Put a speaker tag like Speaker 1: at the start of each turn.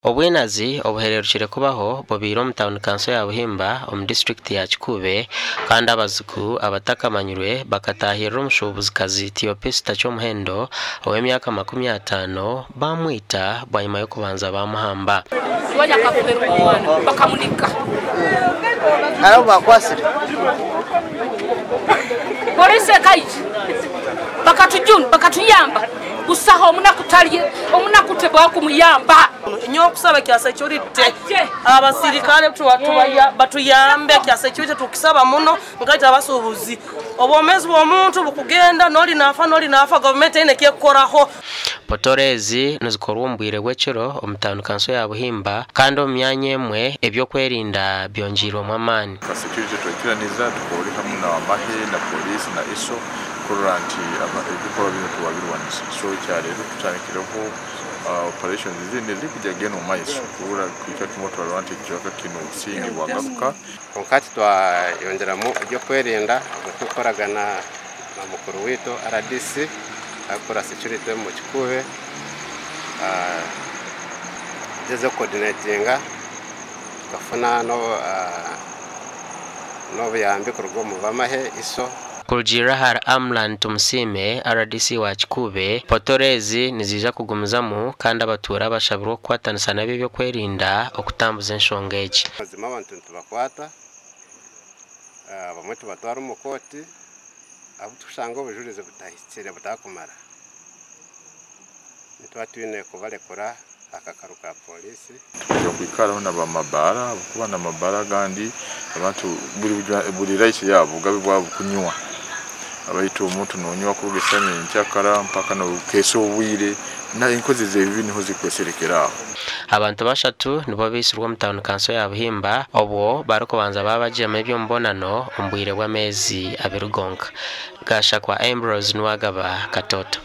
Speaker 1: Obwinazi obuhererukire kubaho bubaire omu tawuni kanso ya Buhimba omu disiturikiti ya Kikuube kandi abazigu abatakamanyirwe bakataahirira omushubuzikazi Theopista Kyomuhendo ow'emyaka 50 bamwita bwanyima y'okubanza bamuhamba.
Speaker 2: Bakamunika.
Speaker 3: Hariho bakwasire.
Speaker 2: Polisi ekaija bakatujuna bakatuyamba busaho omunaku talye omunaku tebwakumuyamba.
Speaker 4: Nyowe okusaba kya security abasirikale batuyambe kya security tukisaba muno nkaita abasuubuzi obwomezi bw'omuntu bukugenda noli nafa gavumenti eine kyekukoraho.
Speaker 1: Potore ezi nizikorwa omu bwire bw'ekiro omu tawuni kanso ya Buhimba kandi omu myanya emwe ebyokwerinda byongiirwemu amaani.
Speaker 5: Ka security twekiraniza tukore hamwe na amahe na polisi na ISO kurora nti ebikorwa bino tuwabirwanisa. So kyaleero tutandikireho operations zindi zikujja genda omu maiso kurora kwika kimwe twarora nti ekicweka kino obusinge bwagaruka.
Speaker 6: Konka twayongeramo ebyokwerinda tukoragana na mukuru witu RDC akora security mu Kikuube geze coordinatinga tukafuna n'obuyambi kuruga omu bamahe ISO.
Speaker 1: Kurugiirira ahari Amlan Tumusiime RDC wa Kikuube, potore ezi niziija kugumizamu kandi abatuura bashabirwe okukwatanisa nabo ebyokwerinda okutambuza enshonga egi.
Speaker 6: Mazima abantu nitubakwata, bamwe tubatwara omu kooti, abu tukushanga obujurizi butahikire butakumara nituba twine kubarekura akakaru ka polisi.
Speaker 5: Tukujja kwikaraho n'abamabara kuba n'amabara agandi abantu buri right yabo bugabe bwabo kunywa. Abaitu omuntu nonywa kuruga enkyakara mpaka nokesa obwire na enkozi z'ebibi niho zikweserekera aho.
Speaker 1: Abantu bashatu nibo baisirwe omu tawuni kanso ya Buhimba obwo barikubanza babagyema eby'omubonano omu bwire bw'ameezi 2 gonka. Gashakwa Ambrose Niwagaba, Katoto.